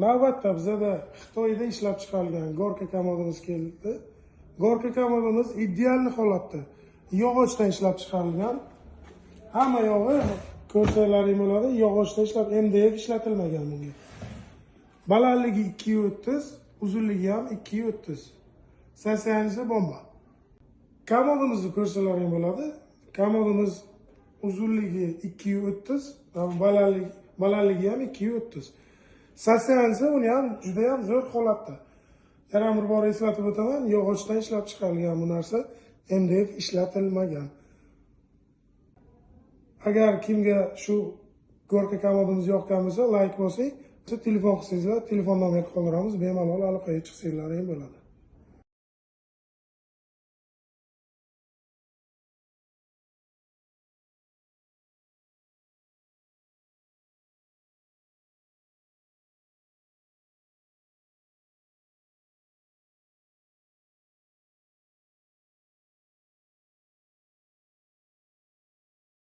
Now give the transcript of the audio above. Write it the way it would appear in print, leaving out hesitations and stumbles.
Navbatda bizada Xitoyda ishlab chiqarilgan горка komodimiz keldi. Горка komodimiz идеальный holatda. Yog'ochdan ishlab chiqarilgan. Hamma yog'i, ko'rsalaring bo'ladi, yog'ochdan ishlab, MDF ishlatilmagan bunga. Balandligi 2,30, uzunligi ham 2,30. Состояние si bomba. Komodimizni ko'rsalaring bo'ladi. Komodimiz uzunligi 2,30, balandligi ham 2,30. Состояние si uni ham juda ham zo'r holatda. Yana bir bor eslatib o'taman, yog'ochdan ishlab chiqarilgan bu narsa, MDF ishlatilmagan. Agar kimga shu горка komodimiz yoqqan bo'lsa, layk bosing. Telefon qilsangizlar, telefon nomer qoldiramiz, bemalol aloqaga chiqsanglar ham bo'ladi.